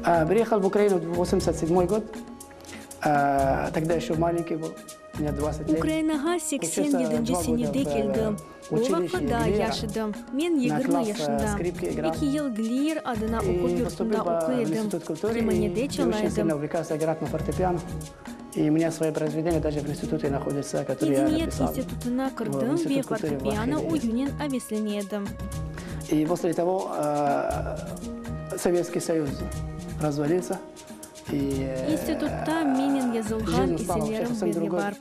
Приехал в Украину в 87 год. Тогда еще маленький был. Ukrainağa 87-nci senede keldim. O vaqıt daa yaş edim, men 20 yaşında. Eki yıl Glier adına oquv yurtunda oquy edim, kemanede çala edim. Medeniyet institutına kirdim ve fortepiano oyunen aveslene edim. İnstitutta menen yazılğan eserlerim bile bar.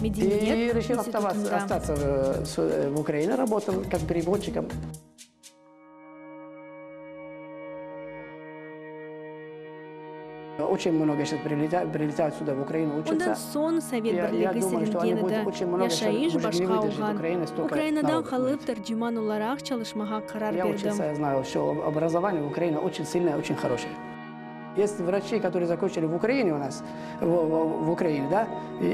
Medeniyet institutında. Ondan soñ Sovet Birligi silingen edi, yaşayış başqa olğan. Ukrainadan qalıp, terciman olaraq çalışmağa qarar berdim. Est vraçi, kotorıye zakonçili v Ukraine u nas, v Ukraine, da,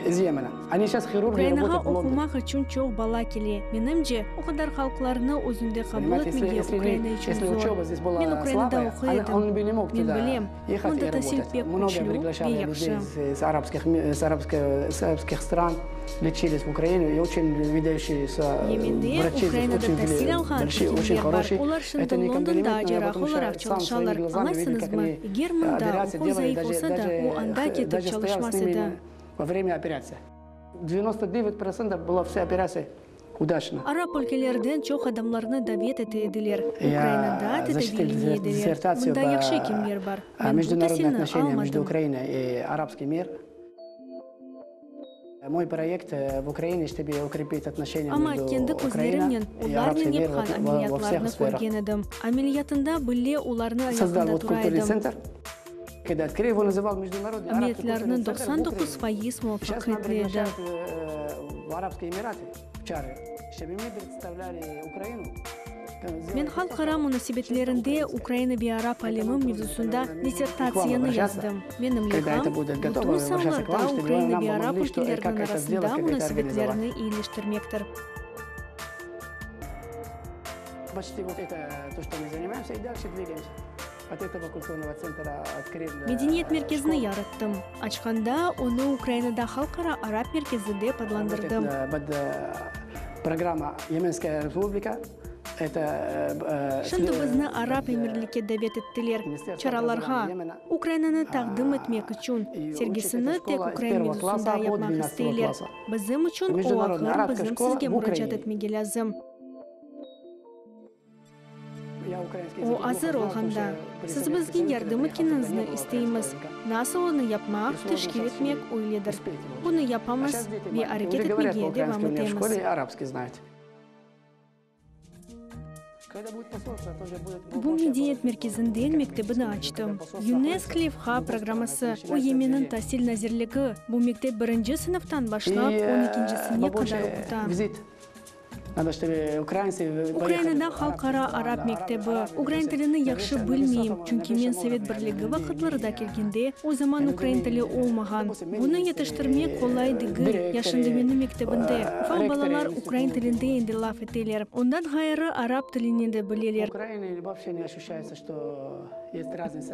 iz Yemena. Oni seyças hirurgi Ukrainağa rabotaют v Londone. oqumaq içün çoq bala kele. Menimce, o qadar halqlarnı özünde qabul etmege Ukraina içün zor. Men Ukrainada oquy edim. Men bilem, mında tasil pek küçlü ve yahşı. Yemende Ukrainada tasil alğan ekimler bar, olar şimdi Londonda cerrah olaraq çalışalar, añlaysıñızmı? Eger mında oquv zayıf olsa da, o anda ketip çalışmaz edi. Arap ülkelerden çoq adamlarnı davet ete ediler, Ukrainada tedaviylene ediler, mında yahşı ekimler bar. Men bu tasilni almadım. Amma kendi közlerimnen olarnen yapqan ameliyatlarnı körgen edim. Ameliyatında bile olarnı ayağında tura edim. Ameliyatlarnıñ 99% muvafaqiyetli edi. Men halqara munasebetlerinde Ukraina ve arap alemi mevzusında dissertatsiyanı yazdım. Menim levham, bütün saalarda Ukraina ve arap ülkeleriniñ arasında munasebetlerni eyiliştirmektir. Medeniyet merkezini yarattım. Açqanda, onı Ukrainada Halqara arap merkezi dep adlandırdım. Şimdi bizni Arap Emirlikke davet ettiler, çaralarğa, Ukrainanı taqdim etmek içün. Sergisini tek ukrain mevzusında yapmaq isteyler. Bizim içün o ağır, bizim sizge muracaat etmege lâzim. O azır olğanda, siz bizge yardım etkeniñizni isteymiz. Nasıl onı yapmaq, teşkil etmek, öyledir. Bunı yapamız ve areket etmege devam etemiz. Bu medeniyet merkezinden mektebini açtım. Yunesk levha programması, o Yemenniñ tasil nazirligi, bu mektep birinci sınıftan başlap on ekincisine qadar oquta. Ukrainada halqara arap mektebi. Ukrain tilini yahşı bilmeyim, çünki men Sovet Birligi vaqıtlarıda kelgende, o zaman ukrain tili olmağan. Bunı yetiştirmek qolay degil. Ya şimdi menim mektebimde ufaq balalar ukrain tilinde endi laf eteler. Ondan ğayrı arap tilini de bileler.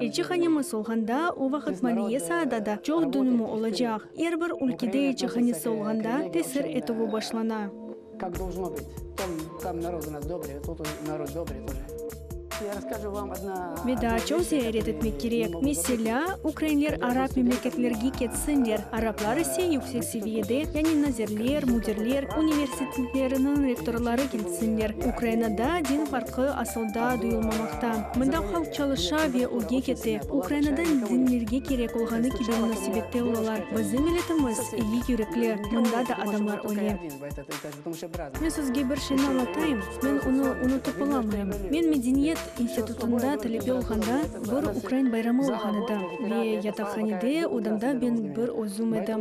Elçihanemiz olğanda, o vaqıt maliye saada da çoq dönümi olacaq. Er bir ülkede elçihanesi olğanda, tesir etüvi başlana. Kak dolžno bıt. Tam, tam narod u nas dobrıy, tut narod dobrıy тоже. Ya rasskajу vam odna. Ve daa çoq ziyaret etmek kerek. Meselâ, ukrainler arap memleketlerge ketsinler, araplar ise yüksek seviyede, yani nazirler, müdirler, universitetleriniñ rektorları kelsinler. Ukrainada din farqı asılda duyulmamaqta. Mında halq çalışa ve öge kete. Ukrainada dinlerge kerek olğanı kibi munasebette olalar. Bizim milletimiz eyi yürekli, mında da adamlar öle. Men sizge bir şeyni añlatayım, men onı unutıp olamayım. Men medeniyet institutında talebe olğanda, bir ukrain bayramı olğan edi ve yataqhanede odamda men bir özüm edim.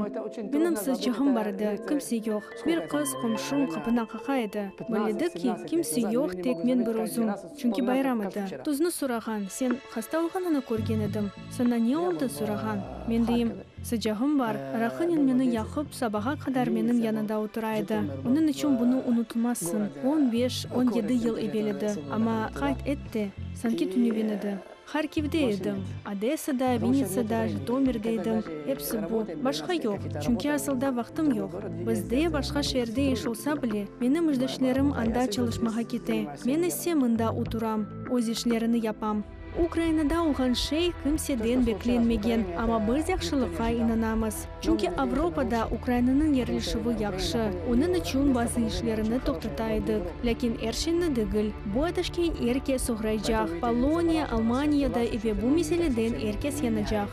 Menim sıcağım bar edi, kimse yoq. Bir qız qomşum qapını qaqa edi. Bellidir ki, kimse yoq, tek men bir özüm, çünki bayram edi. Tuznı sorağan, sen hasta olğanını körgen edim. Saña ne oldı, sorağan. Men deyim, Sıcağım bar, raqınen meni yaqıp, sabağa qadar menim yanında otura edi. Onıñ içün bunı unutmazsıñ. On beş, on yedi yıl evel edi, amma qayd et de, sanki tünevin edi. Harkivde edim, Odessada, Vinnitsada, Jıtomirde edim, episi bu. Başqa yoq, çünki asılda vaqtım yoq. Bizde başqa şeerde iş olsa bile, menim işdeşlerim anda çalışmağa kete, men ise mında oturam, öz işlerini yapam. Ukrainada olğan şey kimseden beklenmegen, amma biz yahşılıqqa inanamız. Çünki Avropada Ukrainanıñ yerleşüvi yahşı, onıñ içün bazı işlerini toqtata edik, lâkin er şeyni degil. Bu ateşke er kes oğraycaq, Poloniya, Almaniya da ve bu meseleden er kes yanacaq.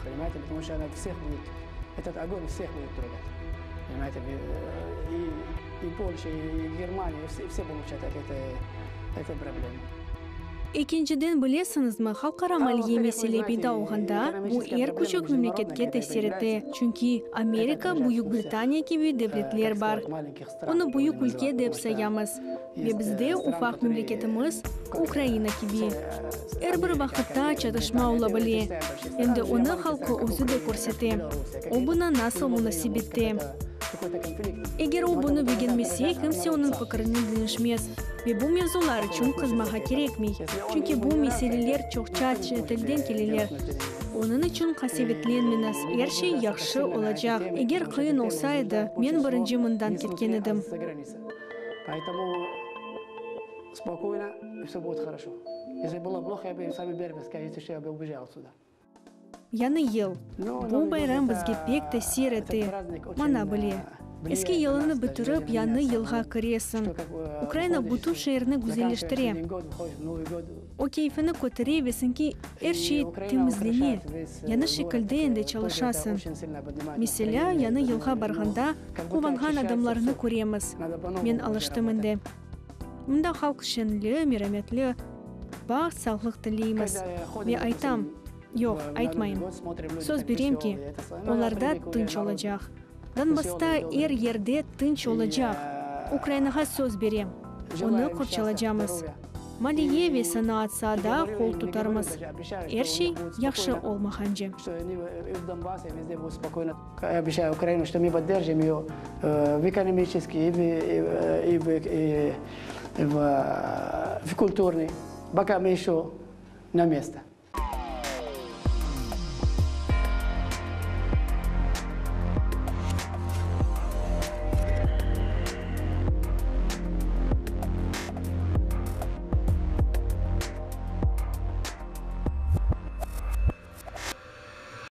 Ekinciden, bilesiñizmi, halqara maliye mesele peyda olğanda, bu er küçük memleketke tesir ete, çünki Amerika, Büyük Britaniya kibi devletler bar, onı büyük ülke dep sayamız, ve bizde ufaq memleketimiz, Ukraina kibi. Er bir vaqıtta çatışma ola bile, em de onı halqı özü de körsete, o buna nasıl munasebette. Eger o bunı begenmese, kimse onıñ fikirini deñişmez. Ve bu mevzular içün qızmağa kerekmey, çünki bu meseleler çoqça çetelden keleler. Onıñ içün qasevetlenmeñiz, er şey yahşı olacaq. Eger qıyın olsa edi, men birinci mından ketken edim. Yañı yıl. Bu bayram bizge pek tesir ete. Mana bile, eski yılını bitirip, yañı yılğa kiresiñ. Ukraina bütün şeerni güzelleştire. O keyfini kötere ve sanki er şey temizlene, yañı şekilde endi çalışasıñ. Meselâ, yañı yılğa barğanda, quvanğan adamlarnı köremiz. Men alıştım endi. Mında halq şeñli, merametli. Baht, sağlıq tileymiz. Ve aytam, yoq, aytmayım. Söz berem ki, olarda tınç olacaq. Donbassta er yerde tınç olacaq. Ukrainağa söz berem, onı qorçalacamız. Maliye ve sanaat saada qol tutarmız. Er şey yahşı olmağance. В культурный, пока мы еще на место.